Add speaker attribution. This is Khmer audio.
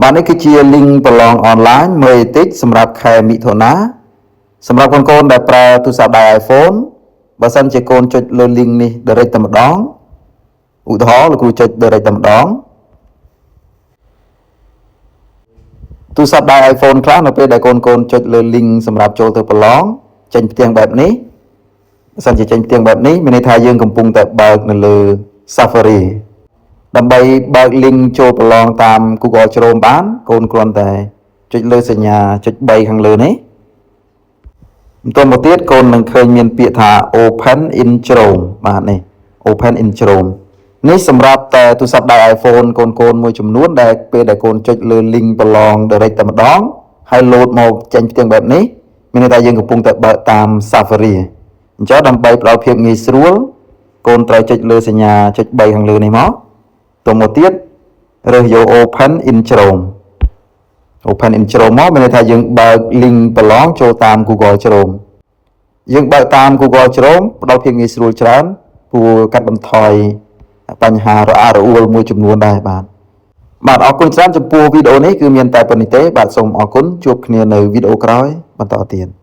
Speaker 1: បាទនេះគឺជា link ប្រឡងអនឡាញមើលតិចសម្រាប់ខែមិថុនាសម្រាប់កូនកូនដែលប្រើទូរស័ព្ទដៃ iPhone បើសិនជាកូនចុចលើ link នេះ direct តែម្ដងឧទាហរណ៍លោកគ្រូចុច direct តែម្ដងទូរស័ព្ទដៃ iPhone ខ្លះនៅពេលដែលកូនកូនចុចលើ link សម្រាប់ចូលទៅប្រឡងចេញផ្ទាំងបែបនេះបើសិនជាចេញផ្ទាំងបែបនេះមានន័យថាយើងកំពុងតែបើកនៅលើ Safari ដើម្បីបើក link ចូលប្រឡងតាម Google Chrome បានកូនគ្រាន់តែចុចលើសញ្ញាចុច3ខាងលើនេះបន្ទាប់មកទៀតកូននឹងឃើញមានពាក្យថា Open in Chrome បាទនេះ Open in Chrome នេះសម្រាប់តែទូរស័ព្ទដៃ iPhone កូនកូនមួយចំនួនដែលពេលដែលកូនចុចលើ link ប្រឡង direct តែម្ដងហើយ load មកចេញផ្ទាំងបែបនេះមានន័យថាយើងកំពុងតែបើកតាម Safari អញ្ចឹងដើម្បីផ្ដល់ភាពងាយស្រួលកូនត្រូវចុចលើសញ្ញាចុច3ខាងលើនេះមកទៅមកទៀតរើសយក Open in Chrome Open in Chrome មកមានន័យថាយើងបើក link ប្រឡងចូលតាម Google Chrome យើងបើកតាម Google Chrome ផ្ដល់ភាពងាយស្រួលច្រើនព្រោះកាត់បន្ថយបញ្ហារអាក់រអួលមួយចំនួនដែរបាទបាទអរគុណច្រើនចំពោះវីដេអូនេះគឺមានតែប៉ុណ្្នេះទេបាទសូមអរគុណជួបគ្នានៅវីដេអូក្រោយបន្តទៀត។